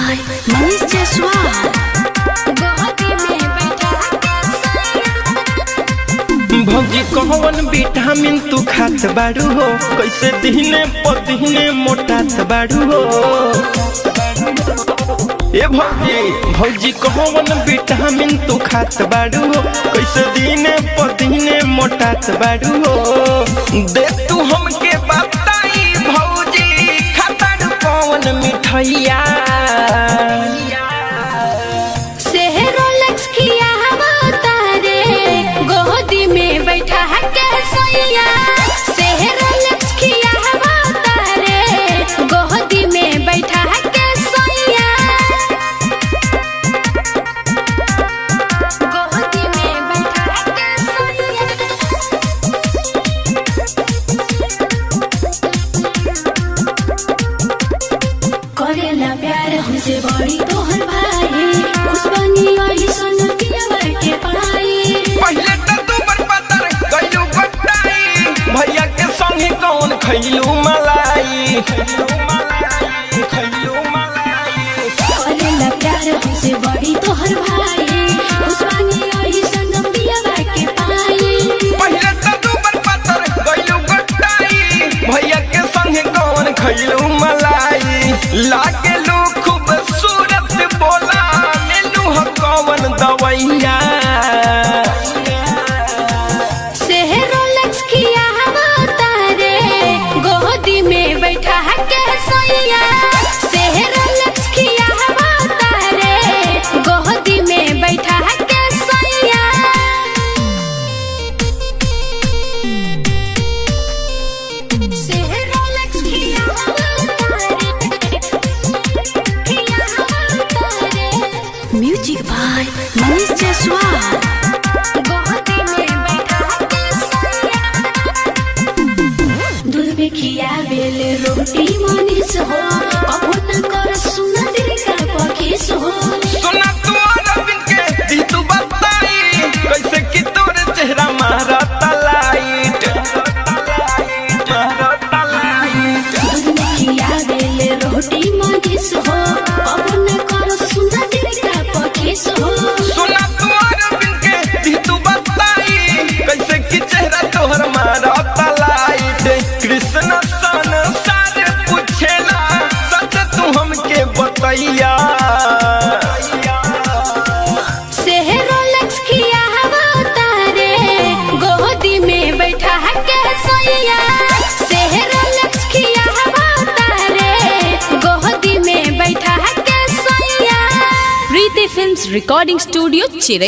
By Manish Jaiswal. गोदी में बैठा के सैया। भौजी कौन विटामिन तू खात बाड़ू हो, कैसे दिने पतिने मोटात बाड़ू हो। ए भौजी, भौजी कौन विटामिन तू खात बाड़ू हो, कैसे दिने पतिने मोटात बाड़ू हो। दे तू हमके बताई भौजी, खाताड़ू कौन मिठैया। सेहरोलक्स खिया तारे गोदी में बैठा के सैया। सेहरोलक्स खिया तारे गोदी में बैठा के सैया। गोदी में बैठा के सैया। करेला प्यार हमसे बड़ी तोहर भाई, खुशबनी आई सनतिया के पाई। पहले तो तू बरपातर गइलू बटाई, भैया के संगे कौन खैलू मलाई। खैलू मलाई। करेला प्यार हमसे बड़ी तोहर भाई, खुशबनी आई सनतिया के पाई। पहले तो तू बरपातर गइलू बटाई, भैया के संगे कौन खैलू मलाई। लागेलू खूबसूरत बोला लेलू हम कौन दवैया। सेहरोलक्स खिया तारे गोदी में बैठा के सैया। सेहरोलक्स खिया तारे गोदी में बैठा के सैया। सेहरोलक्स खिया तारे, खिया तारे। Music by Manish Jaiswal. गोदी में बैठा के सैया। दूध में खियावेल रोटी मनीष हो, कबो न कर सुन दिल का पखीस हो। सुना तू अरविंद के दी तू बताई, कैसे कि तोर चेहरा मारा लाइट, मारा लाइट। दूध में खियावेल रोटी मनीष हो, कबो न कर सुन दिल का पखीस हो। सुना तू अरविंद के दी तू बताई, कैसे कि चेहरा तोहर मारा लाइट। कृष्ण संसार पूछेला सच तू हमके बतैया। सेहरोलक्स खिया तारे गोदी में बैठा के सैया। सेहरोलक्स खिया तारे गोदी में बैठा के सैया। Preeti films recording studio Chirai.